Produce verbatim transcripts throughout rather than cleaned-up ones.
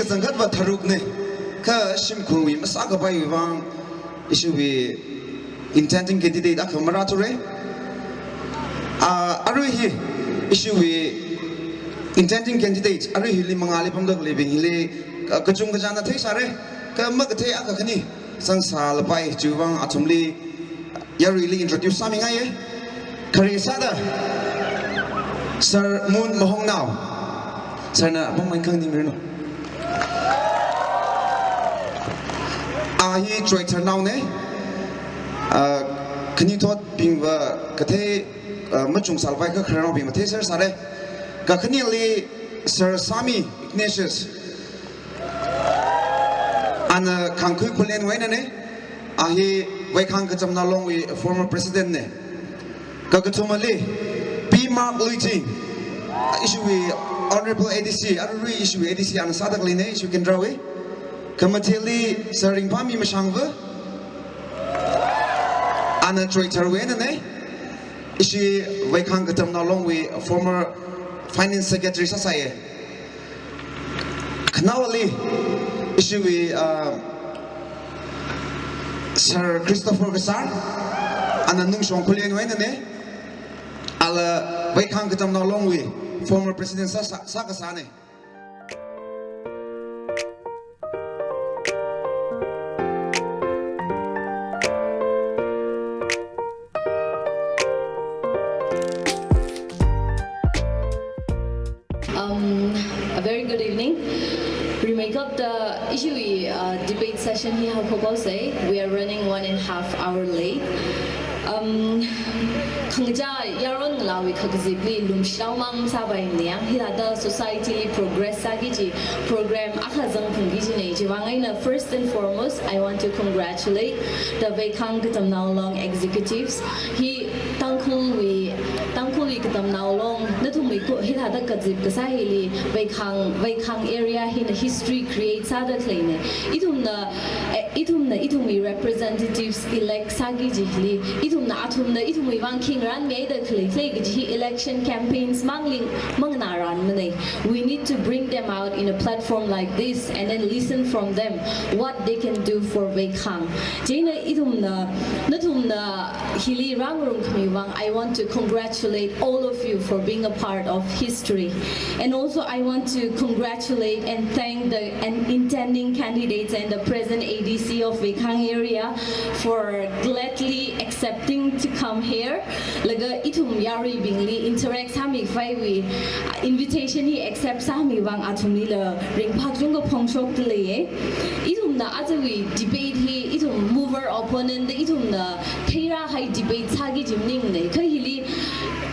Zangkhatva tharukna, kha shimkhurwui masākapaiwui vang, ishiwui intending candidate akha marāthura. Ah, arui hi, ishiwui intending candidate, arui hili mangāli pamda khaleibing hili, ah, kachungkha chāna theisāra, kha makathei akha khani zangsālapai, chiwui vang athumli yaruili introduce sāmingaiya. Khare sāda, Sir Moon Mahongnao. Sir na apam main khang ning rino. A hi Choitharnaona. Ah, khanithotbingva kathei, ah, machungsālapai kha khararnaobing mathei sāra. Kakhaneli Sir Sami Ignatius. Ana Khangkhui Khullenwui einana. A hi Veikhang Katamnao Longwui former president na. Kakathumali, P Mark Luiching. Ishiwui Honorable A D C, arui ishiwui A D C ana sāda khaleina, ishiwui Kendrawui. Khamatheli, Sir Ringphami Mashangva. Ana Choitharwui einana. Ishi Veikhang Katamnao Longwui former finance secretary sāsāya. Khanaowali, ishiwui, ah, Sir Christopher Kasar, ana Nungshong Khullenwui einana, ala Veikhang Katamnao Longwui former president sā, sā, sākasāna. Um, a very good evening. Rimeikapta ishiwui, uh, debate session hi haophokhaosa. We are running one and a half hour late. Um, khangachā yaron ngalāwui khakazipli lumshao mang sāpaimana, hithāda society li progress sāki kaji program akha zangphungki kajina. Chiwui vang eina, first and foremost, I want to congratulate the Veikhang Katamnao Long executives. Hi Tangkhulwui, Tangkhulwui Katamnao Long, nathumwui ko hithāda kazip kasā hili, Veikhang, Veikhang area hina history create sāda khaleina. Ithumna, eh, ithumna, ithumwui representatives elect sāki kaji hili, ithumna, athumna ithumwui vang khi ngarānmida khalei, khalei kaji hi election campaigns mangli manganāranmana. We need to bring them out in a platform like this and then listen from them what they can do for Veikhang. Chieina ithumna, nathumna hili rāngarumkhamiwui vang, I want to congratulate all of you for being a part of history. And also, I want to congratulate and thank the, an intending candidates and the present A D C of Veikhang area for gladly accepting to come here. Laga ithum yaruibingli interact sāmikhavaiwui invitation hi accept sāmiwui vang athumlila ringphā kachungkha phongshokda leiya. Ithumna ajawui debate hi ithum mover opponent da ithumna theirāhai debate sāki kaji maningmana. Kha hili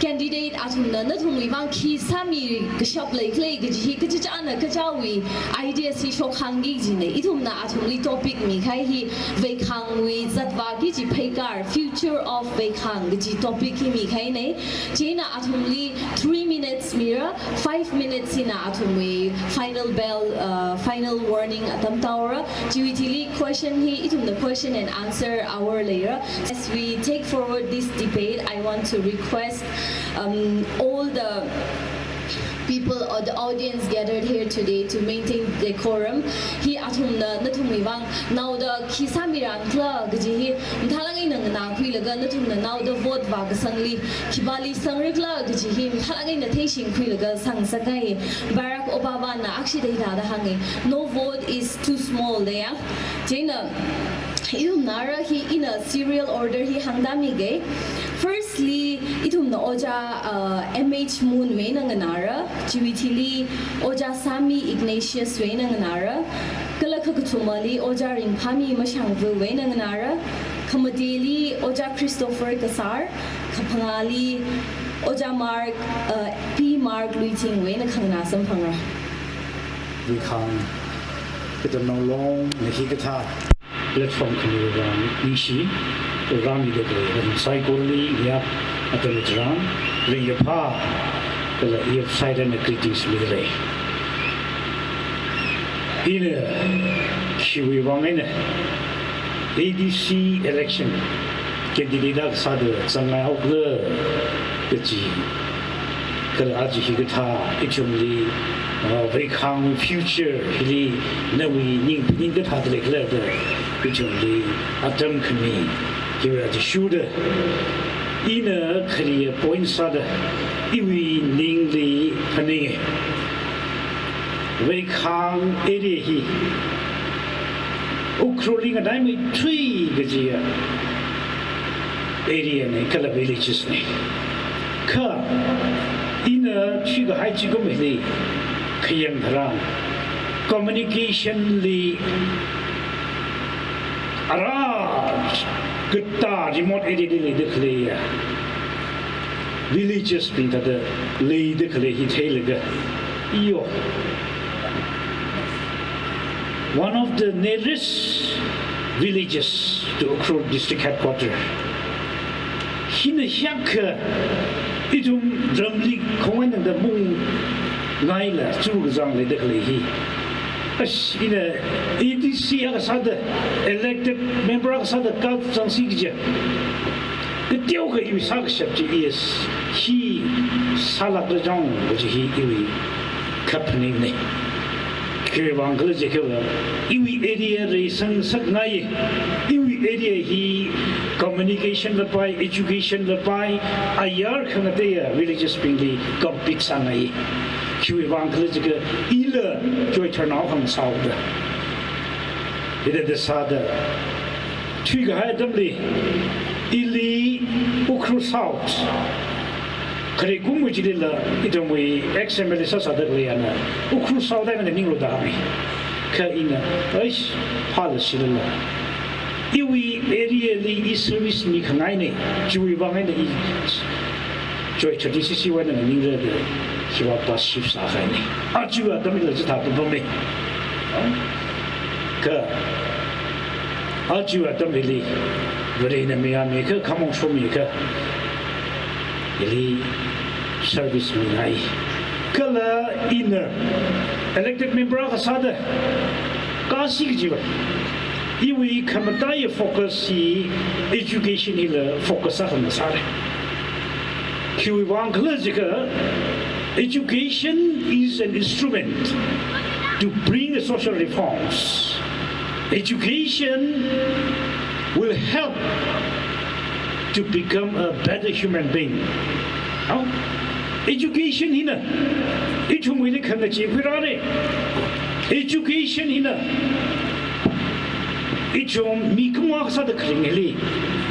candidate athumna nathumwui vang khi sāmi kashap leikhala kaji hi kachichāna kachichāwui idea hi shokhangki kajina. Ithumna athumli topic mikahai hi Veikhangwui zatvāki kaji pheikar, future of Veikhang kaji topic hi mikahaina. Chieina athumli three minutes mira, five minutes hina athumwui final bell, uh, final warning atam tāhaora. Chiwui thili question hi, ithumna question and answer hour leira. As we take forward this debate, I want to request, um, all the people or the audience gathered here today to maintain decorum. Hi athumna nathumwui vang naoda khi sāmiran khala kaji hi mathālāk eina nganākhuilaga, nathumna naoda vote vākasangli khipāli sangra khala kaji hi mathālāk eina theishingkhuilaga sangsakngai. Barack Obama na akhashida hithāda hānga, "No vote is too small," da ya. Chieina ithumna ara hi ina serial order hi hāngda miga. Firstly, ithumna ojā, uh, M H Moon wui eina nganāra, chiwui thili ojā Sami Ignatius wui eina nganāra, kala khakathumali ojā Ringphami Mashangva wui eina nganāra, khamateli ojā Christopher Kasar, kaphangāli ojā Mark, uh, P Mark Luiching wui eina khanganā samphangra. Veikhang Katamnao Long na hikathā platform khani vang ningshi, program hi da khalei, kha saikora li ya, atam tharan, ringkaphā, kala ya saida na greetings mida lei. Ina, khiwui vang eina, A D C election, candidate akha sāda zangngai haokhala kaji, kala aja hikathā, ithumli, uh, Veikhang future hili nawui ning phaning kathāda leikhala da ithumli atam khami hiwui athishurda ina khariya point sāda iwui ningli phaninga. Veikhang area hi Ukhrulli nganaimeithui kajiya area na kala villages na. Kha ina thuikahai zingkum hili khayang tharan communication li ara katā remote area li leida khaleiya villages bing thāda leida khalei hi theilaga, iyo, one of the nearest villages to Ukhrul district headquarter hina hiyākha ithum ramli khongwai nangda mungngaila chukazang leida khalei hi. Ash, ina A D C akha sāda, elected member akha sāda kazangsi kaja kateokha iwui sākashap chi, yes, hi sālākra jang kaji hi iwui kaphaning na. Khiwuivang khala jiakha iwui area reisangsak ngai, iwui area hi communication lapai, education lapai, ayar khangateiya villages bingli compete sāngai. Khiwuivang khala jiakha ila choitharnao hāngsāhaoda, hithāda sāda thuikahai atamli ili Ukhrul South, khare kumwui chilila ithumwui ex M L A sāsāda khalei ana Ukhrul South eina nganinglu da hānga. Kha ina, aish, phāla shilala iwui area li i service mikhangaina, chiwuivang eina i choitharda sisi wui eina nganingra da hiva pass shift sākahaina. Aja atamlila chithā pāpamma. Kha aja atamli Varena mayāmiakha, khamong shomiakha, ili service mingai. Kala ina elected member akha sāda kasi kajiva iwui khamataiya focus hi education hila focus akha ngasāra. Khiwuivang khala jiakha education is an instrument to bring social reforms. Education will help to become a better human being. Now, education hina ithumwuili khangachee khuirāra. Education hina ithum mikumo akha sāda kharing hili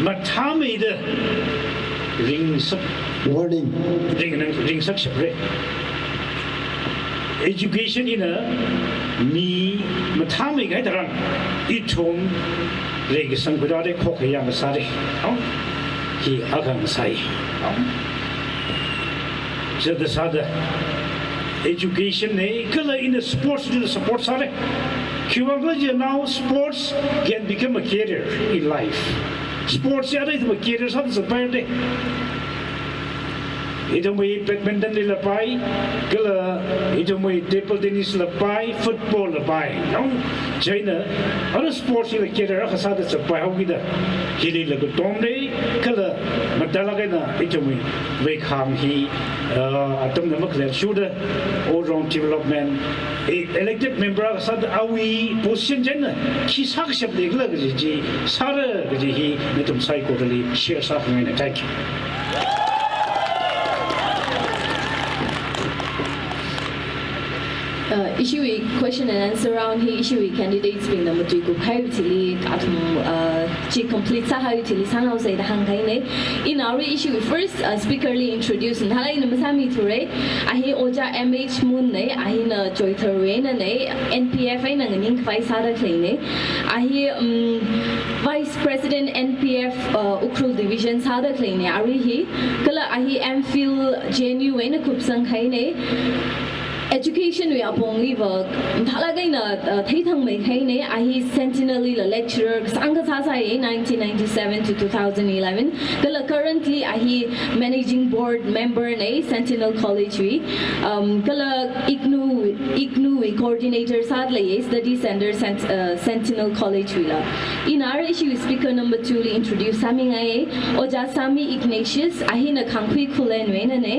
mathāmeida ringsak, warning, ring, ringsaksakra. Education hina mi mathāmeikahai tharan ithum reikasang khuirāra, khokhayā ngasāra. Hi akha ngasai. Chithāda sāda education na kala ina sports na support sāra. Khiwuivang khala jiakha now sports can become a career in life. Sports ya ithum career sāda zatpaira. Ithumwui badminton li lapai, kala ithumwui table tennis lapai, football lapai. Nong, chieina ara sports hila career akha sāda zatpaihaokida hilila katomra, kala mathālāk eina ithumwui Veikhang hi, uh, atamna makhalei shurda all round development, e, elected member akha sāda awui position china khi sākashap leikhala kaji chi sāra kaji hi nathum saikorali share sākhangaina. Thank you. Uh, ishiwui question and answer round hi ishiwui candidates bingna matuikup kahaiwui thili, athum, uh, chi complete sāhaiwui thili sāngausei da hāngkahaina. Ina arui ishiwui first, uh, speaker li introduce mathālāk eina masāmithura. A hi Ojā M H Moon na, a hina choitharwui einana, N P F eina nganingkhavai sāda khaleina. A hi, um, Vice President N P F, uh, Ukhrul Division sāda khaleina arui hi. Kala a hi M Phil J N U wui eina kupsangkahaina. Education wui apongli va mathālāk eina, uh, theithangmeikahaina. A hi Centenary la lecturer kasāngkha sāsai, nineteen ninety-seven to two thousand eleven. Kala currently a hi managing board member na Sentinel College wui. Um, kala IGNOU, IGNOU wui coordinator sāda lei, Study Center Sent-, uh, Sentinel College wui la. Ina arui ishiwui speaker number two li introduce sāmingai, Ojā Sami Ignatius, a hina Khangkhui Khullen wui einana.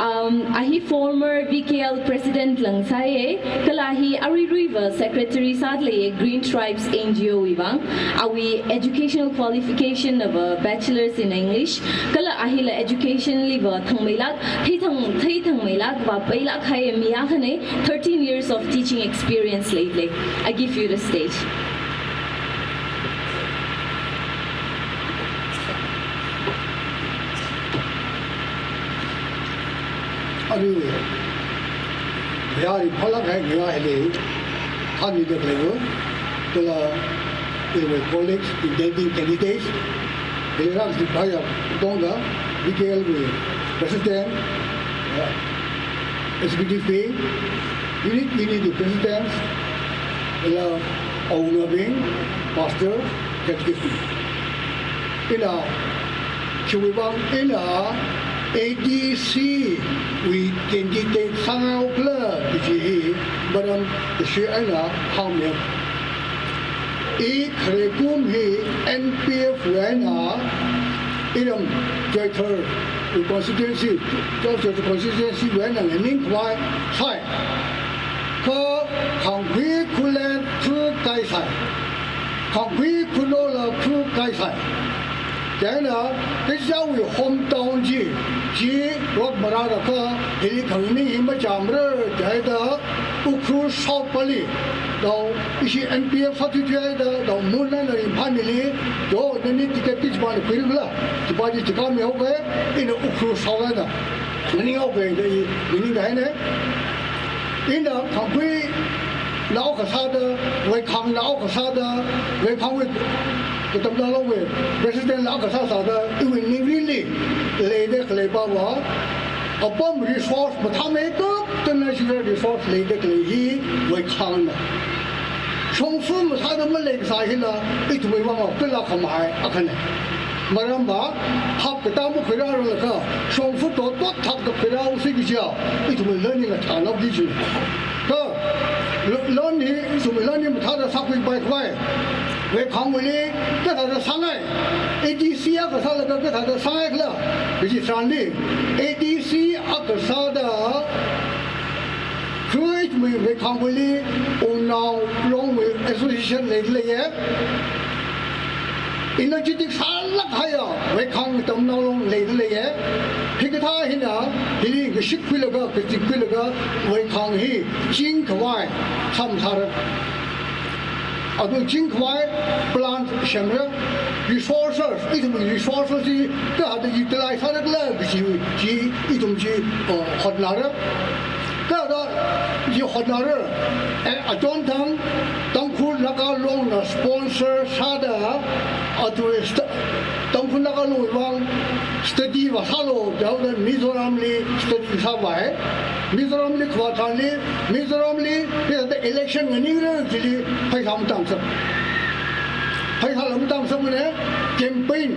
Um, A hi former V K L president la ngasāya, kala hi aruiruiva secretary sāda leiya Green Tribes N G O wui vang. Awui educational qualification nava bachelor's in English, kala a hila education liva thangmeilāk, theithang, theithangmeilāk, vāpailāk kahai mi akhana, thirteen years of teaching experience leilei. I give you the stage. Aruiwui, yari phalak hai ngayā hili, thānmida khaleiwui, kala iwui colleagues, intending candidates, hili rākazip kahai tongda, V K L wui president, uh, executive wing, unit, unit wui presidents, kala awungabing, pastor, catechist. Ina, khiwui vang ina A D C wui candidate sāngaokhala kaji hi maram kashi eina hāngmi. I khare kum hi N P F wui eina, iram Choithar constituency, Choithar constituency wui eina nganingkhavai sāi. Kha khangkhui khuilen khuikaisai. Khangkhui khuilola khuikaisai. Chieina, kachichāwui hometown chi, chi rot marālaga, hili khanganing hi machāmara, chieina, Ukhrul South pali, dao, ishi N P F sāthuithuida, dao, munna na ringphāmili, do, nani ticket chi chipāna khuiringla, chipā chi chikā mihaoke, ina Ukhrul South eina nganinghaoke da i, nganingda haina. Ina khangkhui nao kasāda, Veikhang nao kasāda, Veikhangwui, Katamnao Longwui, president nao kasā sāda, iwui ningrinli, leida khalei pava, apam resource mathāmeikapta natural resource leida khalei hi Veikhangna. Shongfa mathāda maleikasā hila, ithumwui vang kala khamahai akhana. Maramva, hapkatā makhuirāralaga, shongfa totot thakda khuirāhaosi kajiya, ithumwui learning athānao kiji. Kha, lo-, learn hi, ithumwui learn hi mathāda sākhuipai khavai. Veikhangwuili, kathāda sāngai. A D C akha sālaga kathāda sāngaikhala, kaji tharanli, A D C akha sāda, khuiwui Veikhangwuili, Wungnao Longwui association leida leiya. Energetic sālāk haiya, Veikhang Tamnao Long leida leiya. Hikathā hina, hili ngashit khuilaga, kachip khuilaga, Veikhang hi chingkhavai sāmasāra. Athum chingkhavai plant semra, resources, ithum resources chi kathāda utilize sārakhala kaji chi ithum chi, uh, hotnāra. Kathāda chi hotnāra, eh, achonthang Tangkhul Naga Longna sponsor sāda, athum st-, Tangkhul Naga Longwui vang study vāsālu, da Mizoramli study sāvai. Mizoramli khavā tharanli, Mizoramli, kathāda election nganingra chili, pheisā matamsap. Pheisāla matamsapmana, campaign,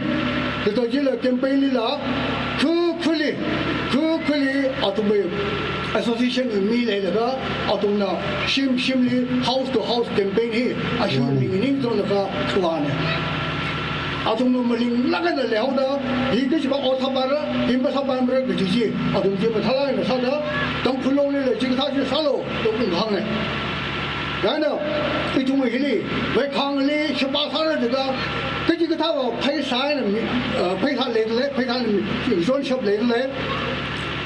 kathā chila campaign lila, khu khuli, khu khuli, athumwui association mi leilaga, athumna shim shimli, house to house campaign hi, ashi mi nganingzonlaga khuivāna. Athumna malinglāk eina leihaoda, hi kachiva ot sāpaira, hi masāpaimara kaji chi, athum chi mathālāk eina sāda, Tangkhul Longli lei chikathā chi sālu, da ungkahāngna. Chieina, ithum hili, Veikhangli, sheba sāra jiakha, kachikathāva pheisā eina mi, uh, pheisā leida lei, pheisā eina mi, chonshap leida lei.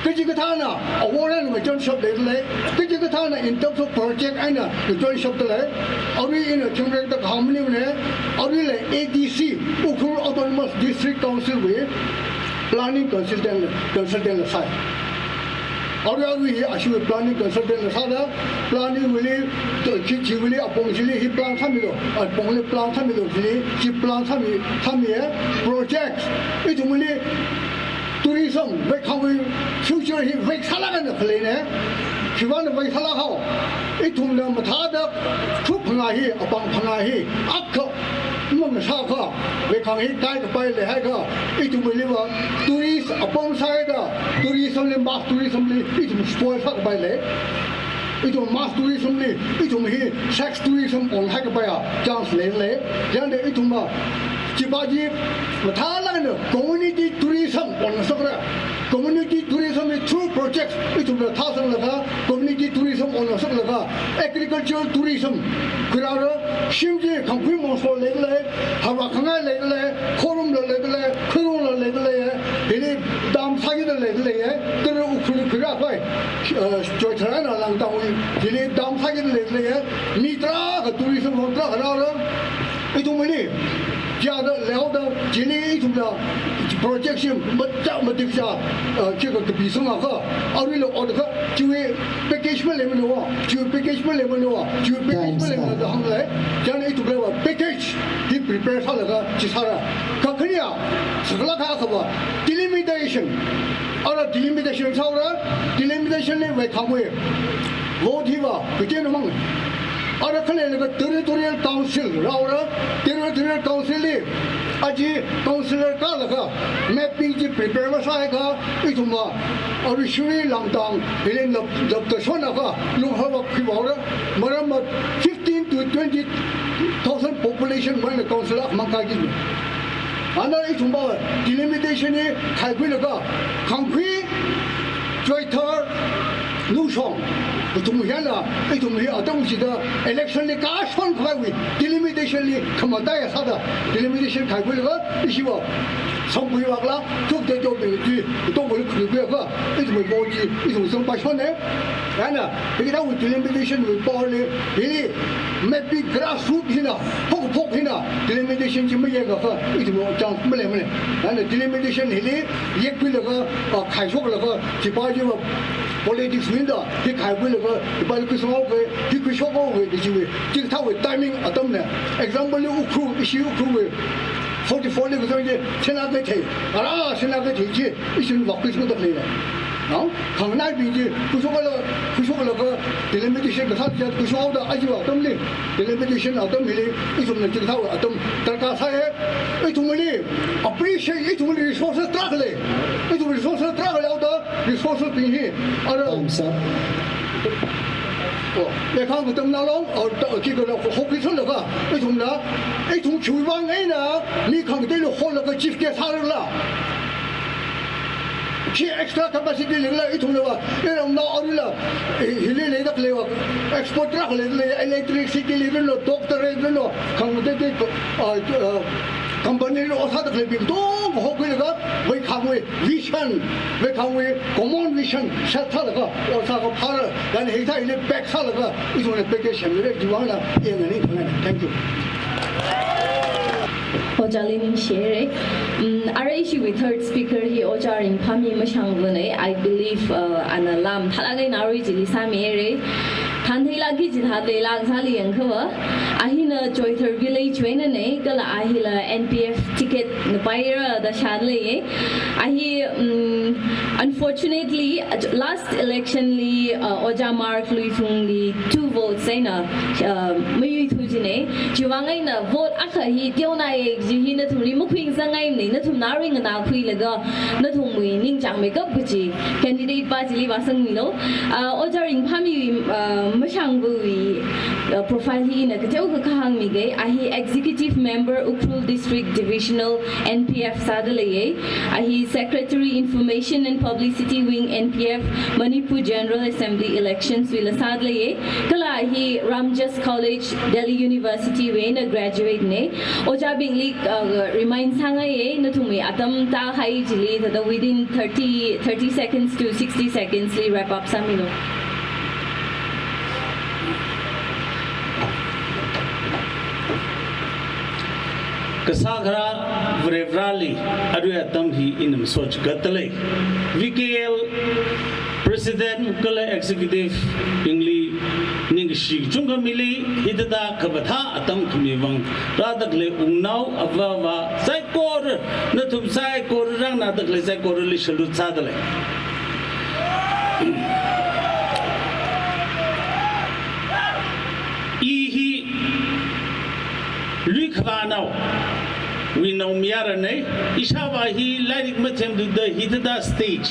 Kachikathāna award eina ngachonshap leida lei. Kachikathāna in terms of project eina ngachonshapda lei. Arui ina themrek da kahāng maningmana. Aruila A D C, Ukhrul Autonomous District Council wui planning consultant, consultant la sāi. Arui arui hi ashiwui planning consultant la sāda, planning wuili, to, chi, chiwuili, apong chili hi plan sāmilu, apongli plan sāmilu, chili, chi plan sāmi, sāmi, eh, projects, ithumwuili, tourism, Veikhangwui future hi veisālāk eina khaleina. Khivāna veisālāk hao. Ithumna mathāda khu phangā hi, apam phangā hi, akha, mang sākha, Veikhang hi kaikapai leihaiakha, ithumwuiliva tourist apam sāhaida, tourism li, mass tourism li, ithum spoil sākapai lei. Ithum mass tourism li, ithum hi sex tourism onhaikapaiya chance leilei. Chieina ithumva, chiva chi mathālāk eina community tourism onsāra. Community tourism hi through projects ithumna thāsanglaga, community tourism owner sanglaga, agricultural tourism, khuirāra, shim chi khangkhui mongso leidalei, hava khangai leidalei, khorumla leidalei, khuirungla leidalei, hili dam sākida leidalei, tara Ukhrul khuirākhavai, uh, Choithar eina Langtangwui, hili dam sākida leidalei, mi tarākha tourism hong tarākha rāra, ithumli, jiada leoda, chili ithumla project shim, machā matik chā, uh, chika kapi sangakha, aruila order kha, chiwui package maleimana, chiwui package maleimana, chiwui package maleimana da hānglei, chieina ithumla package hi prepare sālaga chi sāra. Kakhane a, sakla kha akhava, delimitation. Ara delimitation sāra, delimitation li vei khangwui, vote hiva, kachi namang. Ara khaleilaga territorial council rāra, territorial council li, aja councillor kālaga, mapping chi prepare masāakha, ithumva, Arishuri Langtang, hili nap, napta shonakha, lungharva khuivaora, maramva fifteen to twenty thousand population maina council akhamang kāki. Ana ithumva delimitation hi khaikhuilaga, khangkhui, Choithar, Nungshong, kathum hiana, ithum hi atam chida election li kashon khavaiwui, delimitation li khamataiya sāda, delimitation khaikhuilaga, ishiva, samkhui vakla, thukte tobing chi, tobing khuikhuiakha, ithum vote chi, ithum sangpā shonne. Ana, hikathāwui delimitation wui power li, hili, mapping grassroot hina, phok phok hina, delimitation chi mayekakha, ithum chang maleimana. Ana, delimitation hili, yekkhuilaga, ah, khaishoklaga, chipa chiva, politics wui eina, hi khaikhuilaga, chipa khuishok haoke, hi khuishok haoke, da chiwui, chikathāwui timing atamna. Example li Ukhrul, ishi Ukhrulwui, forty-four li kazang chi, Sinakeithei, ara Sinakeithei chi, ishin vākhui sangda leina. Nao, khanganaibing chi, khuishokla, khuishoklaga, delimitation kasā chi, khuishokda, aja atamli, delimitation atam hili, ithumna chikathāwui atam, darkar sāya, ithumli, appreciate, ithumli resources tarākha lei, ithum resources tarākha leoda, resources bing hi, ara, Time's up. Oh, leikhang katam nalong, oh, ta, ki kala, ho, hokhui sanglaga, ithumna, ithum khiwuivang eina, mi khangateili holaga chief guest sārala. Khi extra capacity leilala, ithumnava, iramnao aruila, hi, hili leida khaleiva, expert tarākha leilala, electricity leilala, doctor leilala, khangatei, ah, ah, company li ot sāda khaleibing katonga hokhuilaga, vei khangwui vision, vei khangwui common vision, set sālaga, ot sākaphāra, then hithāli back sālaga, ithumna package semlei, chiwuivangna, ina ning thangna. Thank you. Ojāli ningshire. Mm, arui ishiwui third speaker hi Ojā Ringphami Mashangvana. I believe, uh, ana lam thālāk eina arui chili sāmire. Thantheilākki chithāda leilāk sāli yangkhava. A hina Choithar village wui einana, kala a hila N P F ticket ngapaira da shāda leiya. A hi, mm, unfortunately, last election li, uh, Ojā Mark Luithungli two votes eina, uh, mayuithu jina. Chiwuivang eina vote akha hi teonāya kaji hi nathumli makhuisangngaimana, nathumna arui nganākhuilaga, nathumwui ningchāngmeikap kaji candidate pa chili vāsangmilu. Uh, Ojā Ringphami, uh, Mashangvawui, uh, profile hi ina kateokha kahāngmiga, a hi Executive Member Ukhrul District Divisional N P F sāda leiya. A hi Secretary Information and Publicity Wing N P F Manipur General Assembly Elections wuila sāda leiya. Kala a hi Ramjas College, Delhi University wui eina graduate na. Ojābingli, uh, remind sāngaiya, nathumwui atam tāhai chili, thāda within thirty, thirty seconds to sixty seconds li wrap up sāmilu. Kasā kharā Varivarāli arui atam hi ina masochigatda lei. V K L President kala Executive bingli ningkashi kachungkha mili, hithāda khavāthā atam khami vang rāda khalei wungnao avā avā saikora, nathum saikora, rānganāda khalei saikorali salute sāda lei. I hi lui khavānao, wui naomayarana, ishāvā hi lairik mathemthuda hithāda stage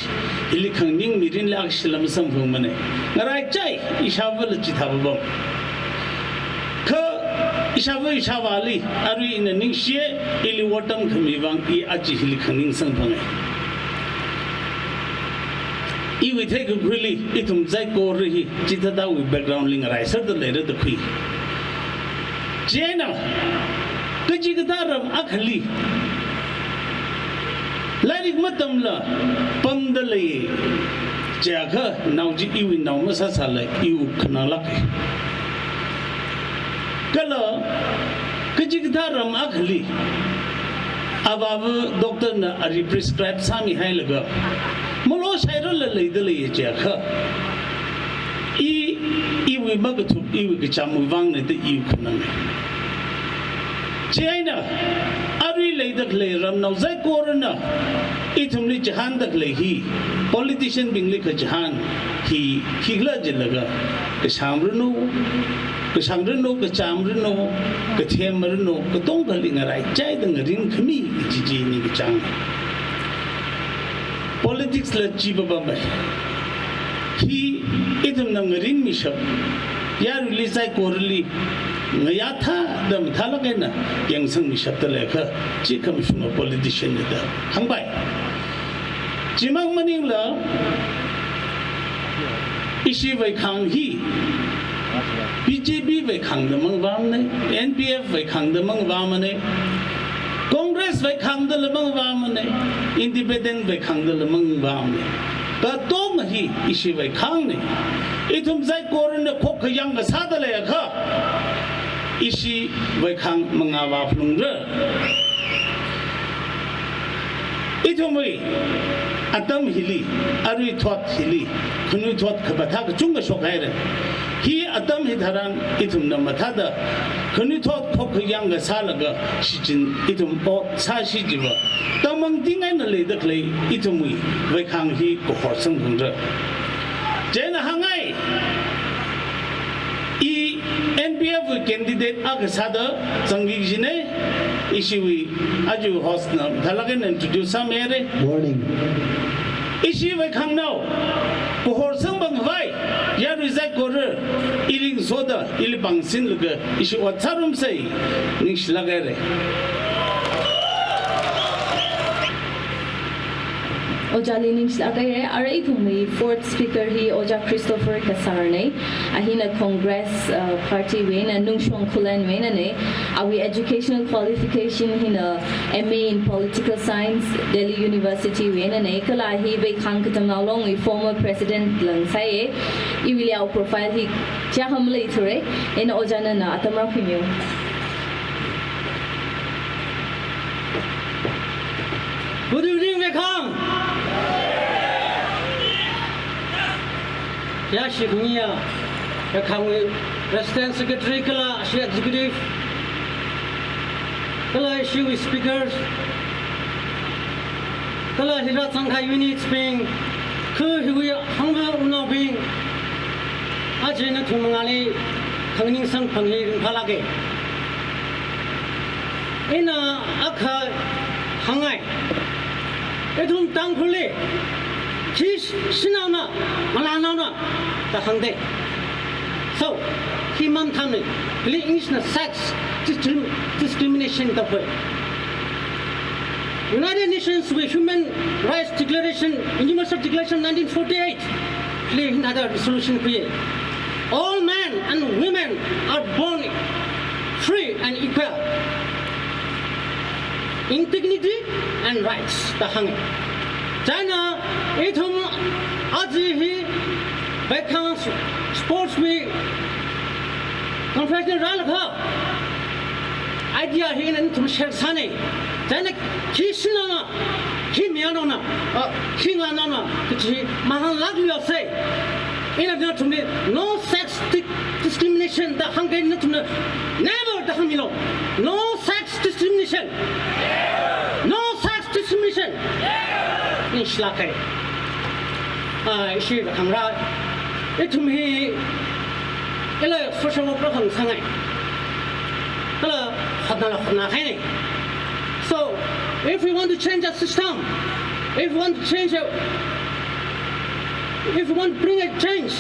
hili khangning mirinli akshila masamphangmana. Ngaraichai, ishāvāla chithāva pam. Kha ishāvā ishāvāli arui ina ningshiya, ili ottam khami vang i aja hili khangning samphanga. Iwui theikakhuili, ithum saikora hi, chithāda wui background li ngaraiserda leira da khui. Chieina, kachikathā ram akhali, lairik matamla, pamda lei, chiakha, nao chi iwui nao masāsāla, iwui khananglāka. Kala, kachikathā ram akhali, avāva doctor na ari prescribe sāmihailaga, maloshairala leida lei chiakha, i, iwui makathup, iwui kachamwui vangna da iwui khanang. Chieina, arui leida khalei ramnao saikorana, ithumli chihānda khalei hi, politician bingli kachihān hi, khikhala jilaga, kashāng ranu, kashāng ranu, kacham ranu, kathem ranu, katongali ngaraichaida ngarinkhami kaji chi ning kachāng. Politics la chi papamei. Hi ithumna ngarinmishap, yaruili saikorali ngayā thāda mathālāk eina yangsangmishapda leiakha, chi khamashunga politician na da hāngpai. Chimang maningla, ishi vaikhang hi, B J P vaikhangda mangavāmana, N P F vaikhangda mangavāmana, Congress vaikhangdala mangavāmana, independent vaikhangdala mangavāmana. Katonga hi ishi vaikhangna. Ithum saikorana khokkha yangkasāda leiakha, ishi vaikhang mangavā phalungra. Ithumwui atam hili, arui thot hili, khanuithot kaphathā kachungkha shokhaira. Hi atam hitharan ithumna mathāda, khanuithot khokkha yangkasālaga shichin ithum ot sāshi jiva, tamang ting eina leida khalei ithumwui vaikhang hi kahorsang phalungra. Chieina hāngngai, i N P F wui candidate akha sāda zangki kajina, ishiwui aja host na mathālāk eina introduce sāmihaira. Morning. Ishi vaikhangnao, kahorsang pangkhavai, yarui saikora, ili ngasoda, ili pāngsinlaga, ishi ot sārumsa, ningshilāk haira. Ojāli ningshilāk haira, arui ithumwui fourth speaker hi Ojā Christopher Kasarna, a hina Congress, uh, Party wui eina Nungshong Khullen wui einana, awui educational qualification hina M A in Political Science, Delhi University wui einana, kala hi vaikhang katamnao longwui former president la ngasāya, iwuili awui profile hi chiyākha maleithura, eina ojā nana atam rākhuimiu. Good evening, vaikhang. Ya, shi khamiya, vaikhangwui President, Secretary, kala shi Executive, kala ishiwui speakers, kala hila zangkahai units bing, kha hiwui hangva unaobing, aja nathum mangāli khanganing samphang hi ringphālāka. Ina akha hāngngai. Ithum Tangkhulli, khi shanaona, ngalānaona da hāngda. So, khi mamathamana, kali English na sex discrim-, discrimination da hoi. United Nations wui Human Rights Declaration, Universal Declaration nineteen forty-eight li hithāda resolution khuiya. All men and women are born free and equal in dignity and rights da hānga. Chieina ithum aja hi vaikhang sports wui conference li rālaga idea hi nathum share sāna. Chieina khi shanaona, khi mayarnaona, uh, khi ngalānaona kaji mahānglākluiya sai. Ina nathumli no sex di-, discrimination da hāngkahai nathumna never da hāngmilu. No sex discrimination. No sex discrimination. Ningshilāk haira. Ah, ishi vaikhang rā. Ithum hi ila social work rākhangasakngai. Kala hotnala hotnahaina. So, if we want to change a system, if we want to change a, if we want to bring a change,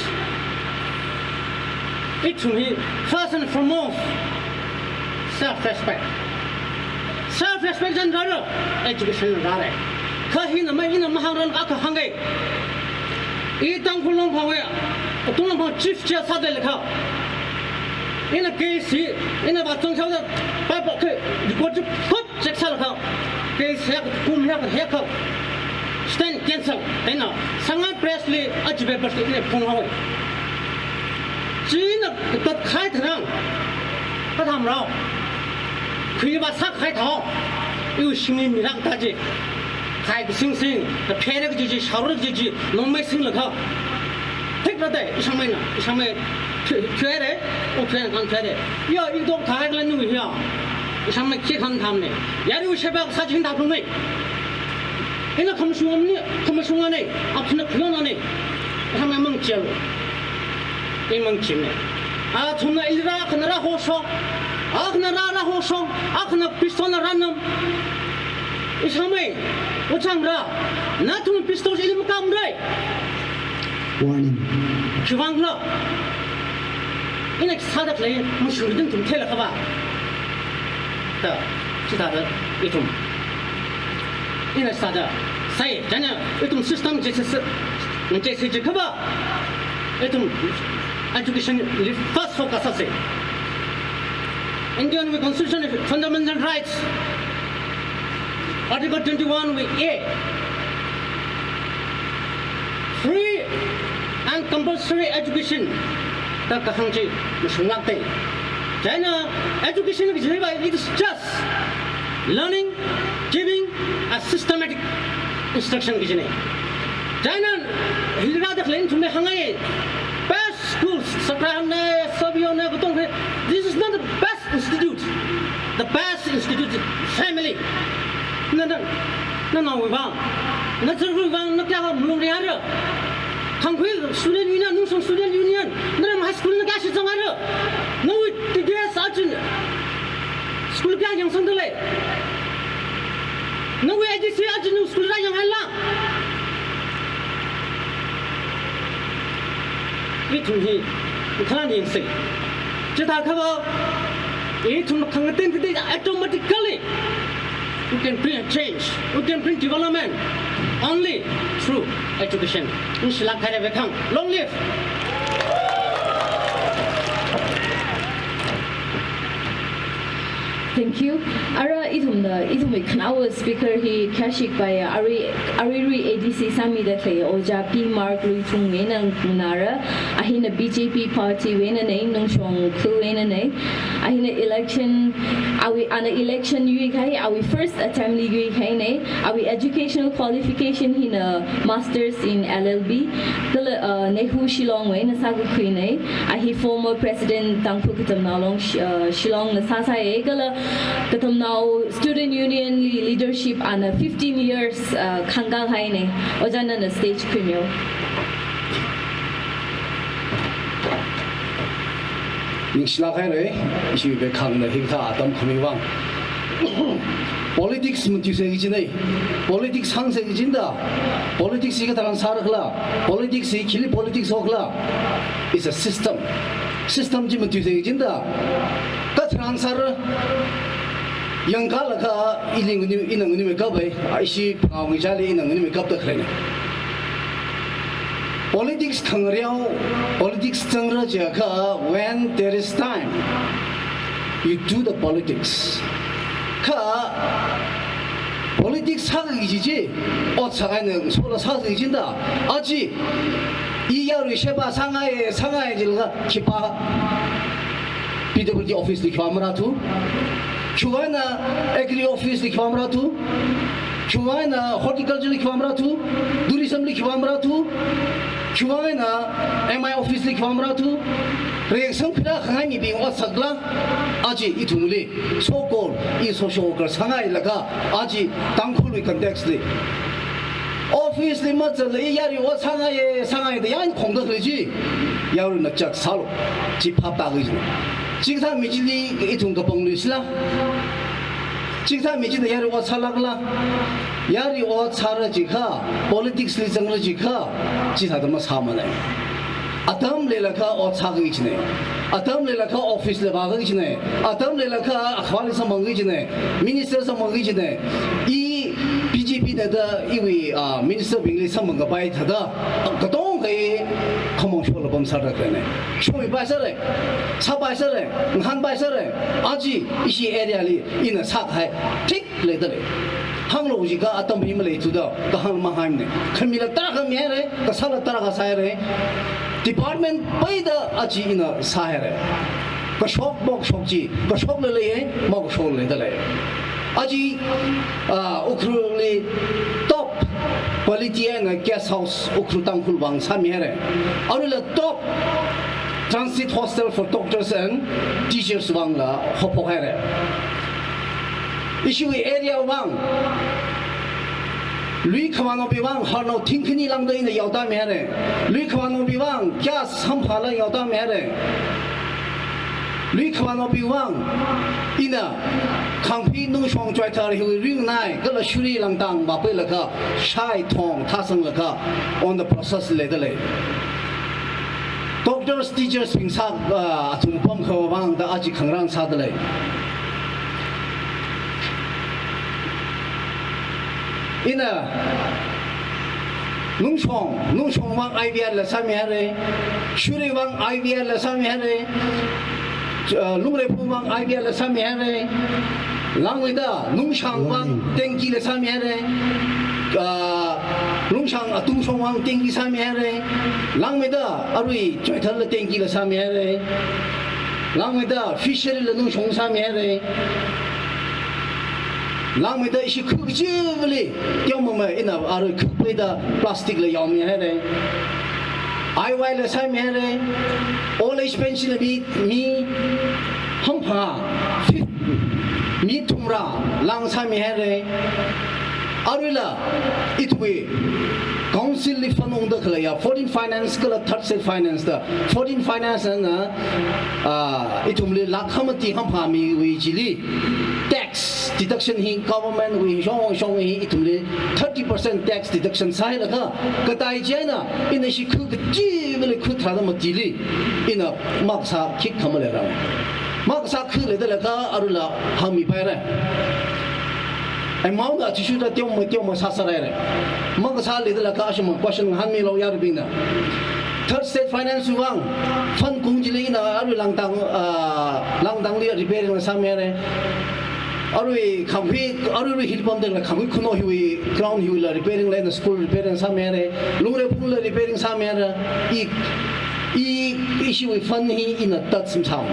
ithum hi first and foremost, self-respect. Self-respect chān rāra, education rāra. Kha hina mai ina mahāngranga akha hānga. I Tangkhul Longphangwui, Tangkhul Longphang Chief Judge sāda leikha. Ina case hi, ina vāzang shaoda, paipa khe, record chi phut check sālaga, case hi kum hi hekha, stand cancel, eina Sangai Press li aja paper li ina phunghaowa. China tatkahai tharan, kathāmarao, khuiva sākahai thao, iwui shimli mirak ta chi, khai kasing sing, kaphere kaji chi, shaora kaji chi, nongmeisinglaga. Thik rāda, ishāmeina, ishāmei, thu-, thuire, o thuire, kan thuire. Yo, i dok thāhaikhala nui hiya. Ishāmei khi khan thamne. Yari u sheba kasā chi hin thaplu mei. Ina khamashung amni, khamashung ane, aphna khulon ane. Ishāmei mang chel. I mang chimne. Athumna ili rā, akhana rā hoshok. Akhana rā, rā hoshok. Akhana pistol na rānam. Ishāmei, ochang rā. Nathum pistol ili makamrai. Warning. Khiwuivang khala. Ina sāda khalei, mashung riding ithum theilakhava. Ta, chithāda, ithum. Ina sāda, sai, china, ithum system chi, chi, chi, chi, chi, khava. Ithum education li first focus sāsa. Indian wui constitution fundamental rights. Article twenty-one wui A. Free and compulsory education. Ta kahāng chi mashunglākte. China education kaji hiva, it is just learning, giving a systematic instruction kajine. China hili rāda khalei ithumli hāngai. Best schools, Sakrahan ne, Sabiyo ne, katong he. This is not the best institute. The best institute is family. Na, na, na, nawui vang. Na, sir, wui vang, na kayākha malung riara. Tangkhul Student Union, Nungshan Student Union, Naram High School na kayākha shitsangara. Nawui T D S achin school kayākha yangsangdalei. Nawui A D C achin school rāyanghaila. Ithum hi, khalan yangsei. Chithākhava, ithum khangatei katei automatically, we can bring a change, we can bring development only through education. Ningshilāk haira vekhang, long live! Thank you. Ara ithumna, ithumwui khanaowa speaker hi khayāshik paiya, arui, aruirui A D C sāmida khalei Ojā P Mark Luithung eina nganāra, ahina B J P party wui einanei, Nungshong Khlu einanei, ahina election, awui, ana election yuikahai, awui first attempt li yuikahainei, awui educational qualification hina Masters in L L B, kala, uh, NEHU Shillong wui eina sākakhuinei, ahi former President Tangkhul Katamnao Long Sh-, uh, Shillong na sāsāye, kala Katamnao Student Union li leadership ana fifteen years, uh, khangkāhainei. Ojā nana stage khuimiyo. Ningshilāk haira, ishi vekhangna hikathā atam khami vang. Politics matuisei kajinei. Politics hāngsei kajinda. Politics hi katharan sārakhala. Politics hi khili politics hokhala. It's a system. System chi matuisei kajinda. Katharan sāra. Yangkālaga ili ngani, ina nganimei kapai. Ishi phangā ngi chali ina nganimei kapta khalei. Politics khangareo, politics zangra jiakha, when there is time, you do the politics. Kha, politics sāki kaji chi, ot sākahaina sola sāki kajinda, aja, i yarui sheba sāngai, sāngai jilaga, khipā P W D office li khipā marāthu. Khiwuivang eina agri office li khipā marāthu. Khiwuivang eina horticulture li khipā marāthu. Tourism li khipā marāthu. Khiwuivang eina M I office li khipā marāthu. Reaction khuirā khangai mibing ot sākhala. Aja ithumli. So called i social worker sāngailaga. Aja Tangkhulwui context li. Office li mazatla i yarui ot sāngaiye, sāngaiye da yan khongda khalei chi. Yaruina chak sālu. Chi phap tāki kajina. Chikathā mi chili ithum kapangluisila. Chikathā mi china yarui ot sālākla. Yarui ot sāra jiakha, politics li zangra jiakha, chithāda masāmanei. Atam leilakha ot sāki kajinei. Atam leilakha office li vāki kajinei. Atam leilakha akhava li samphangki kajinei. Minister samphangki kajinei. I B J P na da iwui, ah, minister bingli samphang kapai thāda. Katong Kei khamong shola pamsāda khalei ne. Shomipaisāre, sāpaisāre, ngahānpaisāre. Aja ishi area li ina sākahai thik leidalei. Hānglu jiakha atam hi maleithuda, kahāng mahaimane. Khamila tarākha mihaire, kasāla tarākha sāhaire. Department peida aja ina sāhaire. Kashok mokashok chi, kashokla leiye, makashokla leidalei. Aja, ah, Ukhrulli top quality eina guest house Ukhrul Tangkhul vang sāmihaire. Aruila top transit hostel for doctors and teachers vangla haophokhaire. Ishiwui area vang, lui khavānaobing vang harnao thingkhani lāngda ina yaotāmihaire. Lui khavānaobing vang gas samphāla yaotāmihaire. Lui khavānaobing vang ina Khangkhui Nungshong Choithar hiwui ringnai kala Shuri Langtang vāpailaga shai thong thāsanglaga on the process leidalei. Doctors, teachers bing sā, ah, athum pamkhavāwui vangda aja khangarān sādalei. Ina Nungshong, Nungshong vang I V R la sāmihaire, Shuri vang I V R la sāmihaire, uh, Lungreiphung vang I V R la sāmihaire, langmeida Nungshang vang tanki la sāmihaire, uh, Nungshang Atungshong vang tanki sāmihaire, langmeida arui Choithar la tanki la sāmihaire, langmeida fishery la Nungshong sāmihaire. Langmeida ishi khu kachivali, teomamei ina arui khu peida plastic la yaomihaire. I Y la sāmihaire. Old age pension la mi, mi hangphangā, fif-, mi thumrā lāng sāmihaire. Aruila ithumwui council li fund ungda khaleiya, fourteen finance kala third state finance da. Fourteen finance na, ah, ithumli lakh khamati hangphangā miwui chili tax deduction hi government wui shong shong hi ithumli thirty percent tax deduction sāhailaga, katai chieina ina ishi khu kachivali khu tharāda matili ina makasā khikha maleirang. Makasā khu leidalaga aruila hāngmipaire. Amount athishurda teomamei teomamei sāsāhaire. Makasā leidalaga ashimang question ngahānmilu yaruibingna. Third state finance vang fund kung chili ina arui Langtang, ah, Langtangli repairing la sāmihaire. Arui Khangkhui, arui arui hili pamdala Khangkhui Khunou hiwui ground hiwuila repairing la ina school repairing sāmihaire. Lungreiphungla repairing sāmihaire. I, i, ishiwui fund hi ina tat simsam.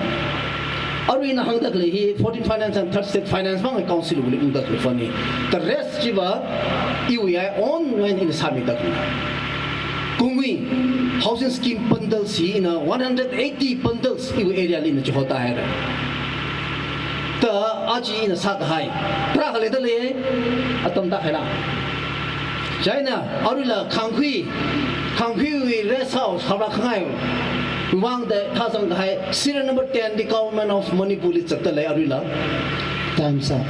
Arui ina hāngda khalei hi fourteen finance and third state finance vang council wuili ungda khalei fund hi. The rest chiva iwui own wen ina sāmida khalei. Kungwui housing scheme bundles hi ina one hundred eighty bundles iwui area li ina chihotāhaire. Ta aja ina sākahai tarākha leidalei, atam tāhaira. Chieina aruila Khangkhui, Khangkhuiwui rest house haorakhangai vangda thāsangkahai serial number ten li Government of Manipur li zatdalei aruila. Time's up.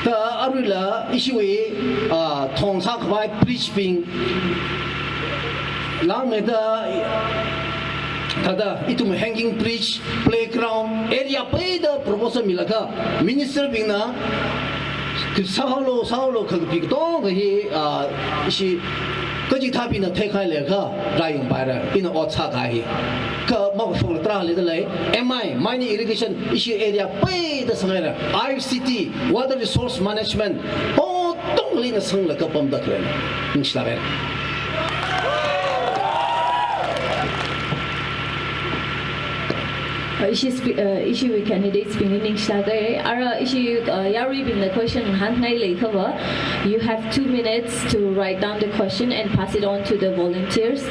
Ta aruila ishiwui, ah, thong sākhavai bridge bing, langmeida thāda ithum hanging bridge, playground, area peida proposal milaga minister bingna kha sāhaolu, sāhaolu kha kapi katonga hi, ah, ishi kachikathābingna theikahai leiakha rāyangpaira, ina ot sākahai hi. Kha makashokla tarākha leidalei, M I, mine irrigation, ishi area peida sanghaira, I F C T, water resource management, potongli ina sanglaga pamda khalei. Ningshilākhaira. Uh, ishi spe-, uh, ishiwui candidates bingli ningshilākhaira. Ara ishi, uh, yaruibingla question ngahānngai leiakhava, you have two minutes to write down the question and pass it on to the volunteers.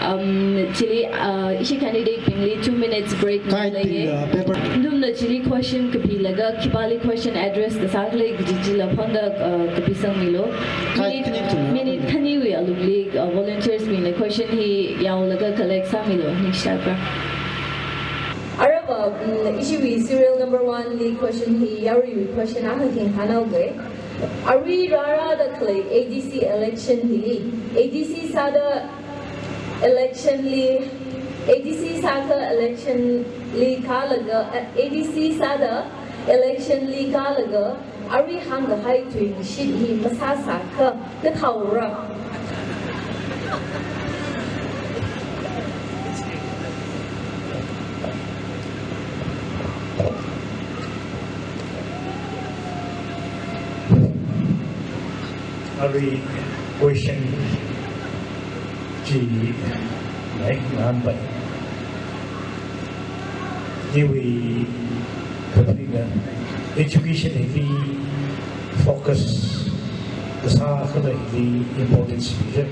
Um, chili, uh, ishi candidate bingli two minutes break Kite leiya. Bing, uh, paper. Nathumna chili question kapilaga khipāli question address kasā khalei kaji chila phonda, uh, kapisangmilu. Kite Minute, bing, uh, minute khaniwui alungli, uh, volunteers bingna question hi yaolaga collect sāmilu. Ningshilākra. Arava, mm, ishiwui serial number one li question hi yaruiwui question akha hi hānghaoga. Arui rārāda khalei A D C election hili, A D C sāda election li, A D C sākha election li kālaga, eh, A D C sāda election li kālaga, arui hāngkahai tuingashit hi masāsākha kathāora. Arui question chi nai nganpai. Iwui kaphunga education hili focus kasā kala hili importance pira.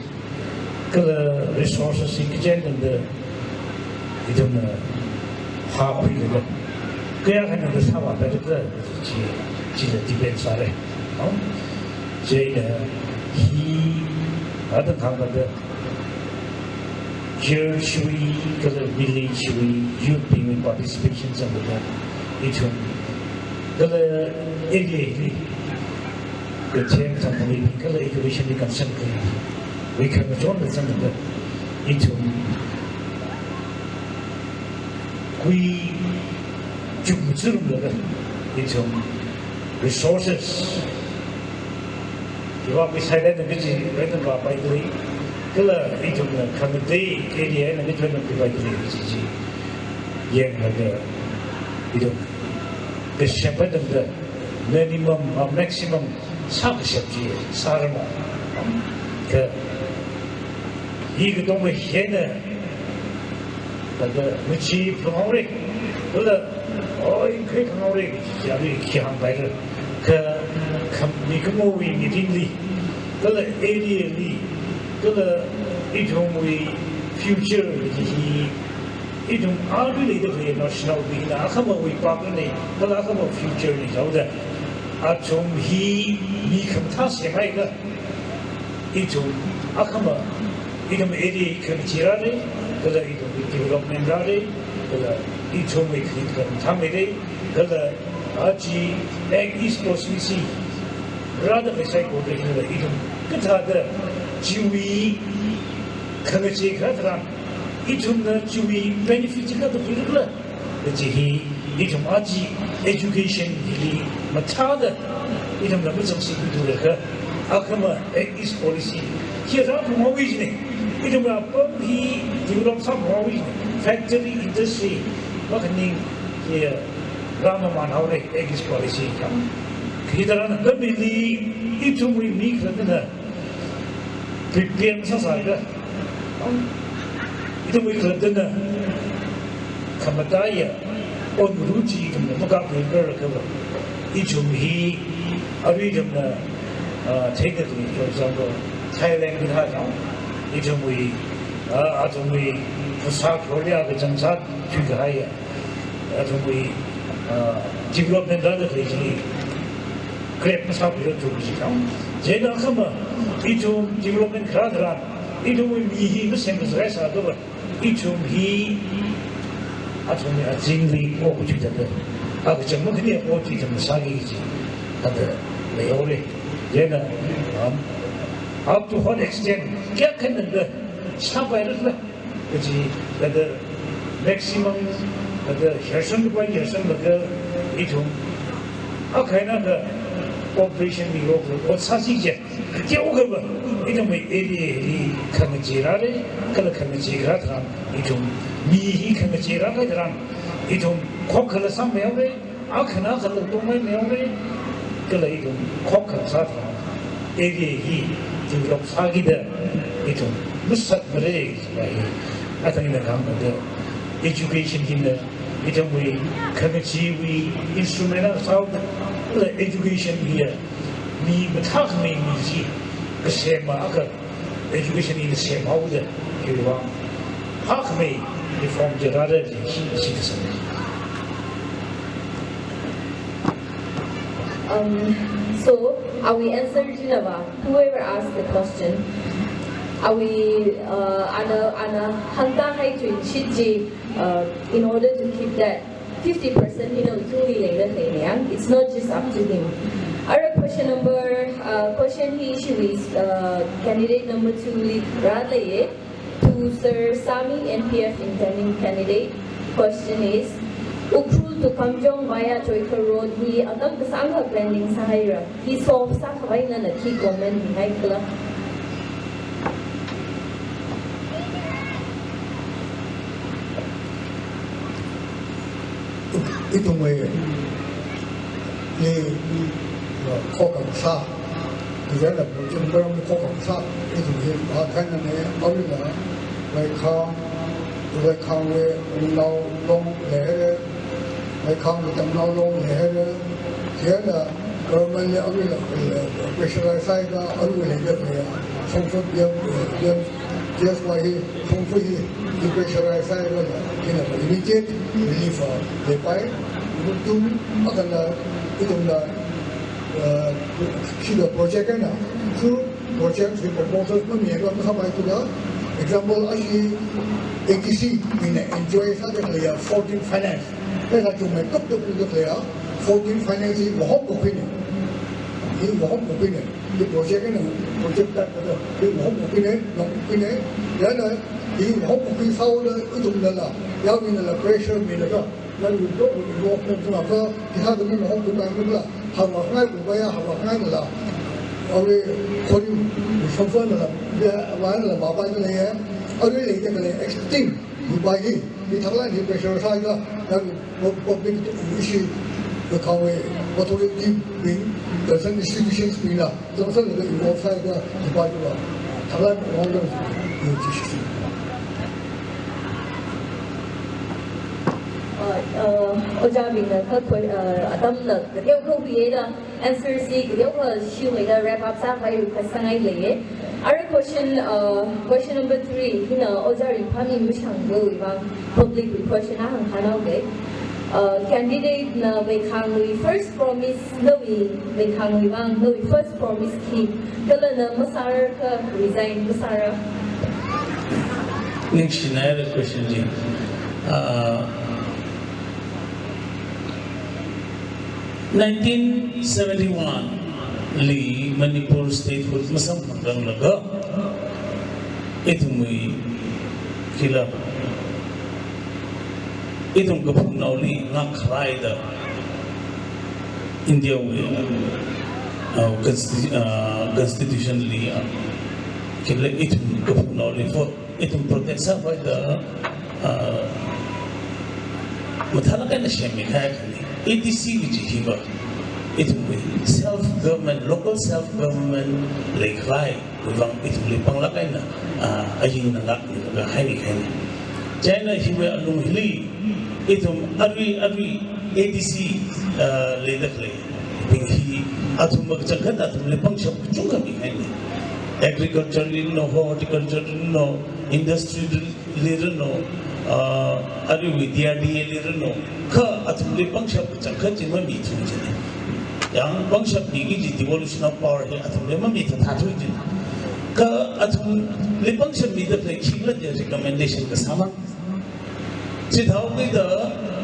Kala resources hi kachen tangda ithumna phākhuilaga kayākha eina sāvāpaira chi, chila depend sāra. No? Chieina hi atam thangkha church wui kala village wui youth bingwui participation zangda ithum kala area li kacheng thangkhamei kala education li concern khalei wui khamachon da zangda ithum kui chukmajā rumlaga ithum resources hiva pheisā eina kaji eina vāpaidalei, kala ithumna khangatei area eina kaji eina khuipaidalei kaji chi yanglaga ithum kashap eina minimum or maximum sākashap chi sārama. Kha hi katonga hina thāda machee phunghaora, kala oi khui phunghaora kaji chi arui khi hāngpaira. Kha kham mikumowui meeting li, kala area li, kala ithumwui future kaji hi ithum arui leida khalei national bingna akhamawui pāngna, kala akhama future na jihaoda. Athum hi mi khamathā semhaiakha ithum akhama, ithum area hi khangachee rāra, kala ithum development rāra, kala ithumwui kharing khathā matheira, kala aja Act East Policy rāda khalei saikora hila ithum kathāda chiwui khangachee kharā tharan ithumna chiwui benefit kathāda phuirala kaji hi ithum aja education hili mathāda ithumna mazangsi khuilaga akhama Act East Policy hi rāphunghaowa jina. Ithumwui apam hi develop sāphunghaowa jina. Factory, industry makhaning hi rāmamanhaora Act East Policy kha. Hi tharan apamli ithumwui mi khalattana prepare masāsāakha, ithumwui khalattana khamataiya onngarum chi ithumna makapmi kharā kava. Ithum hi arui ithumna, ah, technically, for example, Thailand kathā thang, ithumwui, ah, athumwui phasā khaleiya kachangkhat thuikahaiya athumwui, ah, development rāda khalei chi grab masāphalungra kaji thang. Chieina akhama ithum development kharā tharan ithumwui mi hi masem masārai sāda va, ithum hi athumwui azingli okathui thāda, akachang makhani okathui thāda sāki kaji thāda leihaora. Chieina, um, up to what extent kayākha eina sāpairala kaji, thāda maximum, thāda herson pai herson laga ithum akha eina akha cooperation milu ot sāsi kaji. Kateokha va ithumwui area hi khangachee rāra, kala khangachee kharā tharan ithum mi hi khangachee rākahai tharan ithum khokkhala sāmeihaora, akhana akhala tongmei meihaora, kala ithum khokkhala sā tharan area hi develop sākida ithum masāmara kaji hi athang eina kahāngna. Education hina ithumwui khangacheewui instrument akha sāhaoda, kala education hiya mi mathākhamei mi chi kasema akha education hina semhaoda, hiwui vang phākhamei reform chi rāra kaji hi shitsang. Um, so, awui answer china va, whoever asked the question, awui, uh, ana, ana hāngtāhai chungchit chi, uh, in order to keep that fifty percent hina awui tungli leida khaleina yang, it's not just up to him. Ara question number, uh, question hi ishiwui, uh, candidate number two li rālei. To Sir Sami, N P F intending candidate, question is, Ukhrul to Kamjong via Choikhar Road hi atam kasāngkha planning sāhaira. Hi solve sākhavai nana khi comment mihaikhala? Ithumwui, ni, uh, khokha kasā Chieina project maram khokha sā, ithum hi vākhanane, aruila, Vaikhang, Vaikhangwui Ungnao Long leire, Vaikhangwui Tamnao Long leire, chieina government li aruila, eh, pressurize sālaga, aruila leida khalei, Shongfa B M, eh, B M G S Y hi, Shongfa hi, hi pressurize sālaga, hina immediate relief, ah, leipai, ithum, akhana, ithumna, uh, kida project eina, through project hi proposals mamilaga masāpai thāda, example, ashi A D C mina enjoy sāda khalei fourteen finance. Pheisā chungmei tuptup da khalei fourteen finance hi mahom kakhuine. Hi mahom kakhuine. Hi project eina, project ta kada, hi mahom kakhuine, mahom kakhuine. Yana, hi mahom kakhui sāhaoda, ithumnala, yaominala pressure milaga, nali to, involvement sālaga, hi sāda mahom kakhuipai mila, hāngvāngai kakhuipai ya, hāngvāngaila. Arui, Kharing, Shongfanala, ya, vānala, vāpai mila ya, arui leida khalei extinct kakhuipai hi, hi thākla hi pressure sālaga, nali pub-, public issue, Vaikhangwui authority bing, concerned institutions bingna, zangsanlaga involve sālaga, kakhuipai ya, thākla order, Uh, uh, ojābingna kha que-, uh, atamna kateokha huiye da, answer chi kateokha shiwuida wrap up sākhavai request sāngai leiye. Arui question, uh, question number three, hina ojā Ringphami Mashangwui vang public request na hāngkhanao de. Uh, candidate na Vaikhangwui first promise, nawui Vaikhangwui vang, nawui first promise khi, kala na masāra kha resign masāra? Ningshinai the question ji. Uh, nineteen seventy-one li Manipur statehood masamphangranglakha, ithumwui khila, ithum kaphungnaoli ngakhalaida India wui, uh, consti-, uh, constitution li, uh, khila ithum kaphungnaoli vote, ithum protest sākhavai da, uh, mathālāk eina semmi kahai khani. A D C kaji hiva, ithumwui self government, local self government leikhavai vang ithumli panglāk eina, ah, ayingnalāk ni laga haini haini. Chieina hiwui alung hili, ithum arui, arui A D C, ah, leida khalei bing hi, athum makachangkhat athumli pangshap kachungkha mihaini. Agriculture li no, horticulture li no, industry li ranu, ah, aruiwui D R D A li ranu, kha athumli pangshap kachangkhat chi mamithu jina. Yang pangshap miki kaji devolution of power hi athumli mamithathathu jina. Kha athumli pangshap mida khalei khikhala da recommendation kasāmang. Chithāhaokida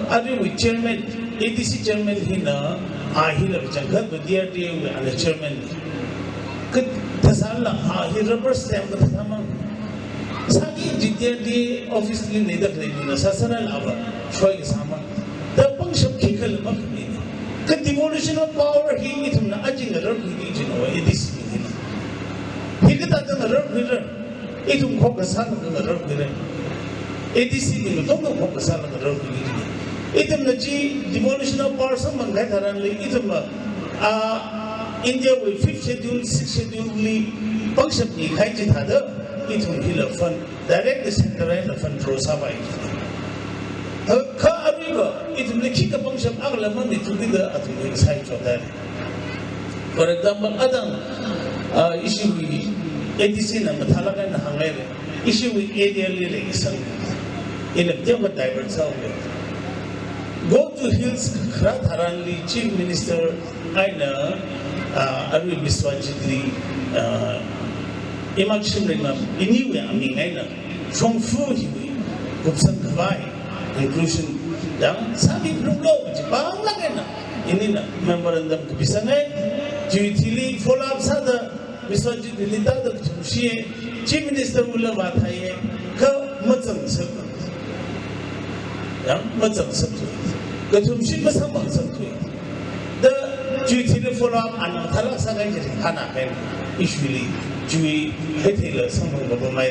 aruiwui chairman, A D C chairman hina, a hila kachangkhat va D R D A wui ana chairman. Kha thāsālala a hi rubber stamp kathāmang. Sāki kaji D R D A office li leida khalei mina sāsālala va shoi kasāmang. Da pangshap khikhala makhami. Kha devolution of power hi ithumna aja ngararkhuiki jina A D C bing hina. Hi kathāda ngararkhuira? Ithum khokkha sālaga ngararkhuira. A D C bing katongna khokkha sālaga ngararkhuiki jina. Ithumna chi devolution of power samphang kahai tharanli ithumva, ah, India wui fifth schedule, sixth schedule li pangshap mikahai chithāda ithum hila fund, direct centre eina fund draw sāpai. Kha, kha aruiva ithumli khikha pangshap akhala mamithu kida athumli sai chotda. For example, atam, ah, ishiwui A D C na mathālāk eina hānghaira. Ishiwui area li leisang. Ina teokha divert sāhaowa. Go to Hills kharā tharanli Chief Minister eina, ah, arui Biswajit li, ah, imak shimringa iniwui aming eina Shongfa hiwui kupsang khavai inclusion yang sāmi phalunglo kaji panglāk eina inina memorandum kapisanga. Chiwui thili follow up sāda Biswajit li thāda kathumshi, Chief Minister wula vāthai, kha mazangsak. Yang mazangsak. Kathumshi masamphangsak. Da chiwui thili follow up ana mathālāk sākahai chi khana kahai issue li chiwui hithāla samphang baba mai.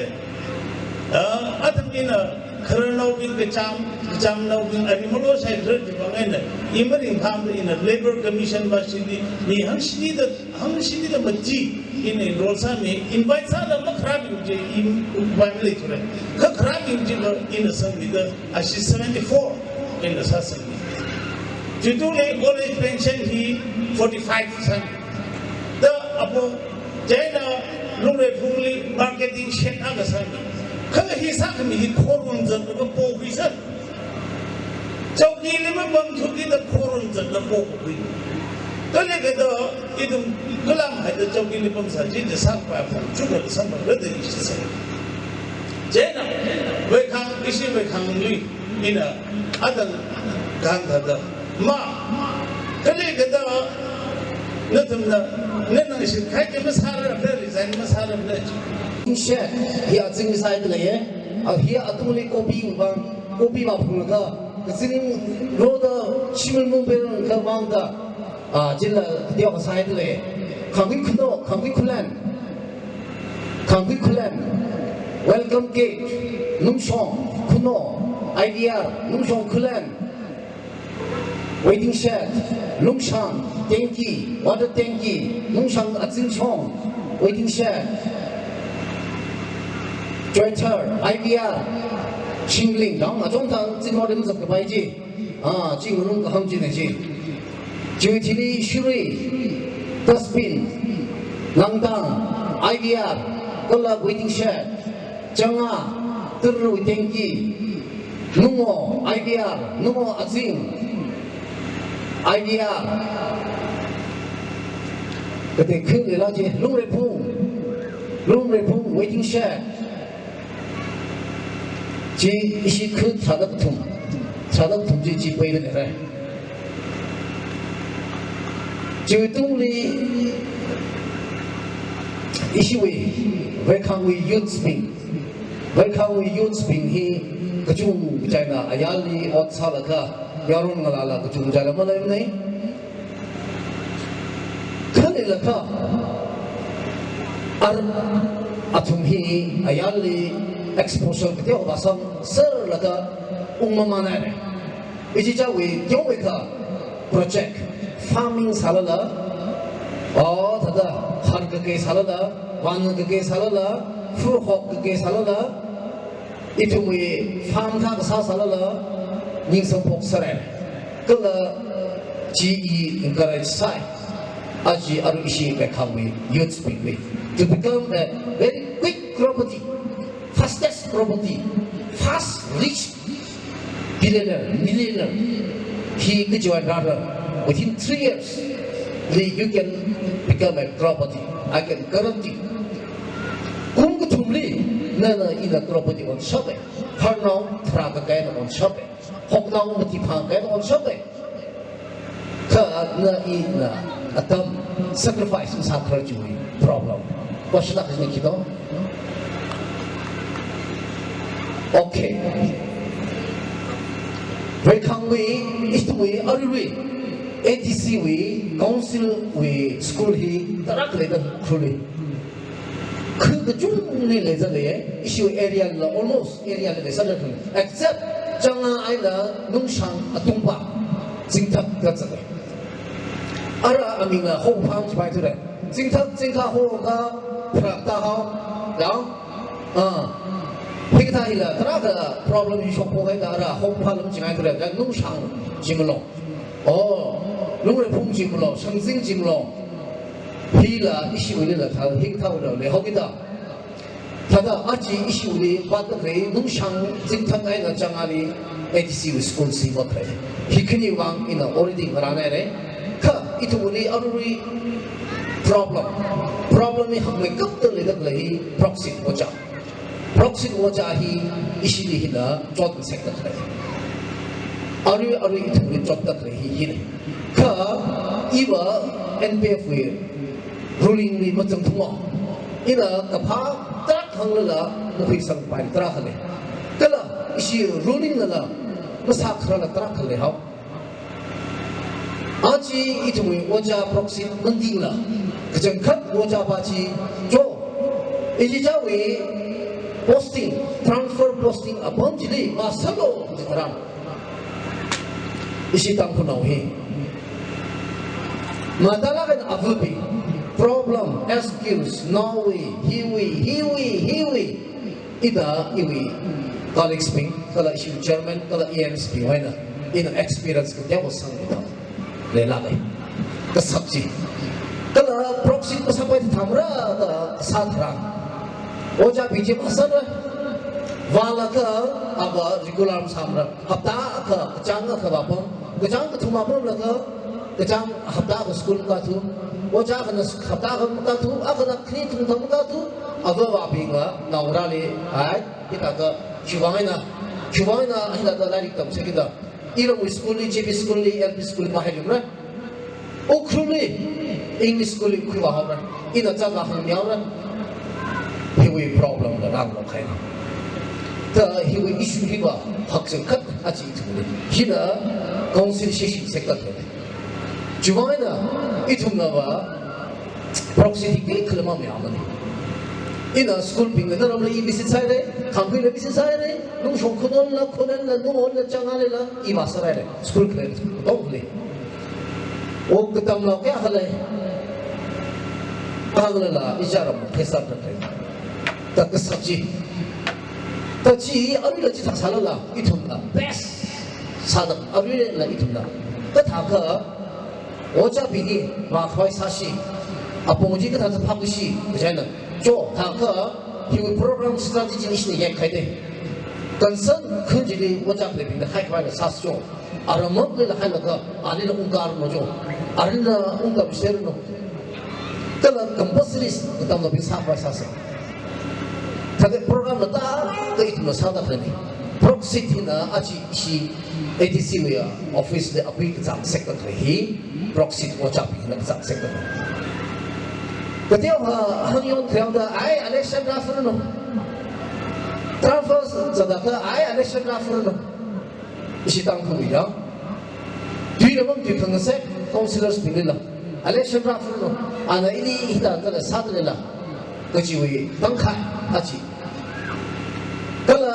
Ah, atam ina khararnaobing kacham, kachamnaobing ari malo shai kharar chi bang eina, I maringphāmada ina Labour Commission vāshili, mi hangshini da, hangshini da mati, ina enroll sāmi, invite sāda makharābing chi, i upai maleithura. Kha kharābing chiva ina sangmida, ashi seventy-four, ina sāsangmi. Chitungli college pension hi forty-five sāmi. Da apo, chieina Lungreiphungli marketing shed akha sāmi. Kha hi sākhami hi khorun zatlaga pokhui sā. Chowkili mapam thuki da khorun zatlaga pokhui. Kali kada ithum kalam haida chowkili pamsā chi da sākhavai phongchukla samphangda da ishi sā. Chieina, Veikhang, ishi Veikhangli, ina, atam kahāng thāda. Ma, kali kada, nathumna, nana ishi khai ke masāra, resign masāra, na. Shed, hi azing side leiya, a hi atungli copy vang, copy vāphunglaga, kazing roda, shimil mumber kavangda, a, chila, teo side lei, Khangkhui Khuno, Khangkhui Khullen, Khangkhui Khullen, Welcome Gate, Nungshong, Khuno, I V R, Nungshong Khullen, Waiting Shed, Lungshang, Tanky, Water Tanky, Lungshang Azingshong, Waiting Shed, Tractor, I V R, Shingling, dang, achon thang, zing roda mazat kapai chi, a, chi ngunung kahāng china chi. Chiwui thili Shirui, Dustbin, Langdang, I V R, kala Waiting Shed, Changa, Turu Tanky, Nungo, I V R, Nungo Azing, I V R. Kate khun lila chi, Lungreiphung, Lungreiphung, Waiting Shed. Chi ishi khu tharāda kathum, tharāda kathum chi chi paida leira. Chiwui tungli ishiwui, Veikhangwui youths bing, Veikhangwui youths bing hi kachungkha china ayarli ot sālaga, yaron ngalāla kachungkha chila maleimanei. Khanilakha, ar athum hi ayarli exposure kateo vāsangserlaga ungmamānai. Ichichāwui teowui kha project, farming sālala, o thāda, har kakei sālala, van kakei sālala, fu hok kakei sālala, ithumwui farm thā kasā sālala, ning samphok sārai. Kala chi i encourage sāi. Aja arui ishi Veikhangwui youths bingwui to become a very quick crorepati, fastest crorepati, fast rich billionaire, millionaire. Hi kajiwui rāra, within three years, li you can become a crorepati. I can guarantee. Kum kathumli, nana ina crorepati onshapa. Harnao tharā kakā eina onshapa. Hoknao mati phang kakā eina onshapa. Kha na ina atam sacrifice masākharar chiwui problem. Question akha ni kito. Okay. Veikhangwui, ithumwui, aruiwui, A D C wui, council wui, school hi, tarākha leida khuli. Khu kachungli leida lei, ishiwui area la, almost area la leisāda khuli. Except, Changa eina Nungshang atungpa, Zingthak da zat lei. Ara amingla Hophang chipai thura. Zingthak, Zingthak Hophang, pharak tāhao, dao. Ah. Hikathā hila, tarākha problem hi shokphokhai da ara, Hophang lam chingai thura, da Nungshang chi malong. Oh, Lungreiphung chi malong, Shangzing chi malong. Hila, ishiwuilila, thā, hikathāwuila, leihao kita. Thāda aja ishiwuili vātda khalei Nungshang Zingthak eina Changali A D C wui school si vākhalei. Hi khani vang ina already ngarānhaira. Kha ithumwuili aruirui problem. Problem hi hakmeikapta leida khalei hi proxy ojā. Proxy ojā hi ishili hina chotngasekda khalei. Arui arui ithumwuili chotda khalei hi hina. Kha iva N P F wui ruling li mazangthuma. Ina kaphā tarākha hānglala, makhuisangpai tarākha lei. Kala, ishi ruling lala, masākhararla tarākha leihao. Aja ithumwui ojā proxy maningla, kachangkhat ojā pa chi, jo, ichichāwui posting, transfer posting apam chili, masālo, chitharan. Ishi Tangkhulnao hi. Mathālāk eina avābing problem, excuse, nawui, hiwui, hiwui, hiwui. Ina iwui colleagues bing, kala ishi chairman, kala E Ms bing hoina, ina experience kateokha sangmida leilāka. Kasā chi. Kala proxy masāpai thāmara da sāthara. Ojābing chi masāra. Vālaga ava regular masāmara. Hapta akha, kachāng akha vāpam. Kachāng kathum vāpamlaga, kachāng hapta akha school makathu. Ojā akhana hapta akha makathu, akhana khani thumthang makathu. Avāvabingva naongarāli, ai, hithāda, khiwui vang eina, khiwui vang eina, hithāda lairik tamsei kida. Iramwui school li, J B school li, L P school li mahailuimara. Ukhrulli, English school li khuivāhaora. Ina chākha hāngmihaora. Hiwui problem la rāngarokhai. Ta hiwui issue hiva hakchangkhat aja ithumli. Hina council session sector le. Chiwui vang eina ithumnava proxy hi khalei mamiyamana. Ina school bingna ramli i visit sāhaira, Khangkhuila visit sāhaira, Lungshong khunonla, khunonla, nungonla, chānganla, i masāhaira, school khalei, tongli. O katamnao kayākha lei, khanglala, ichāram, phasā khalei. Ta kasā chi. Ta chi, aruila chithā sālala, ithumna, best sāda, aruila ithumna. Kathākha, ojābing hi, makhavai sāsi, apong chi kathāda phākhuisi, kaji eina. Cho, thākha, hiwui program strategy ishi ina yangkhaida. Concern khun chili ojā khaleibingna haikhavai eina sāsi cho. Aram akhali hailaga, alila ungkarno cho. Alila ungkar serno. Kala compulsory katamnaobing sākhavai sāsa. Thāda program la ta, ka ithumna sāda khalei. Proxy hina aja ishi A D C wui office li apui kazang sector khalei hi. Proxy ojābingna kazang sector. Kateokha hāngyon kayāngda, ai, election rāfurno. Transfer sāda kha, ai, election rāfurno. Ishi Tangkhulwui ya. Tuila mamtui khangasak, councillors bingla. Election rāfurno. Ana ili hithāda sādalala. Kajiwui tangkhai, aja. Kala,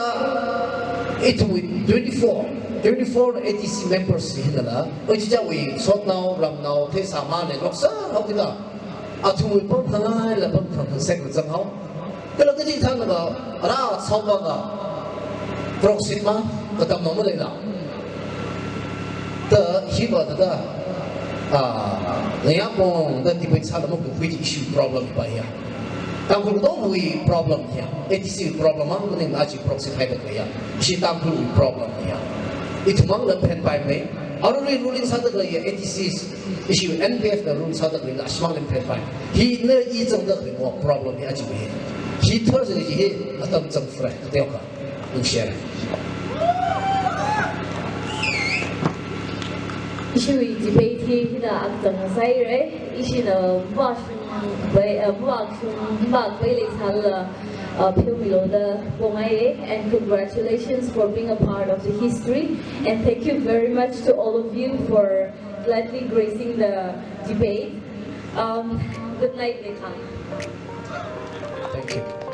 ithumwui twenty-four, twenty-four A D C members hinala. Ochichāwui, sotnao, ramnao, theisāmale, loksa, hokida. Athumwui pamkhangaila pamkhangasak kazanghao. Kala kachithānava, ara saopaga, proxy ma, katamnao maleila. Ta hiva thāda, ah, ngayā pongda debate sāla makhuiwui issue problem pa ya. Tangkhul katongawui problem ya. A D C problem mang maning aja proxy haida kaya. Ishi Tangkhulwui problem ya. Ithum mang lam phenpaimei. Arui ruling sāda kaya A D C. Ishi N P F na rule sāda khalei la ashmang lim phenpai. Hina i zangda khalei mo problem hi aja hi. Hi Thursday hi atam zangfra, kateokha. Ningshire. Ishiwui debate hi hina aktam sāhaira. Ishina vāshung bai, uh, vāshung bai leisālala, uh, pheomilu da pongai. And congratulations for being a part of the history. And thank you very much to all of you for gladly gracing the debate. Um, good night, Lekha. Thank you.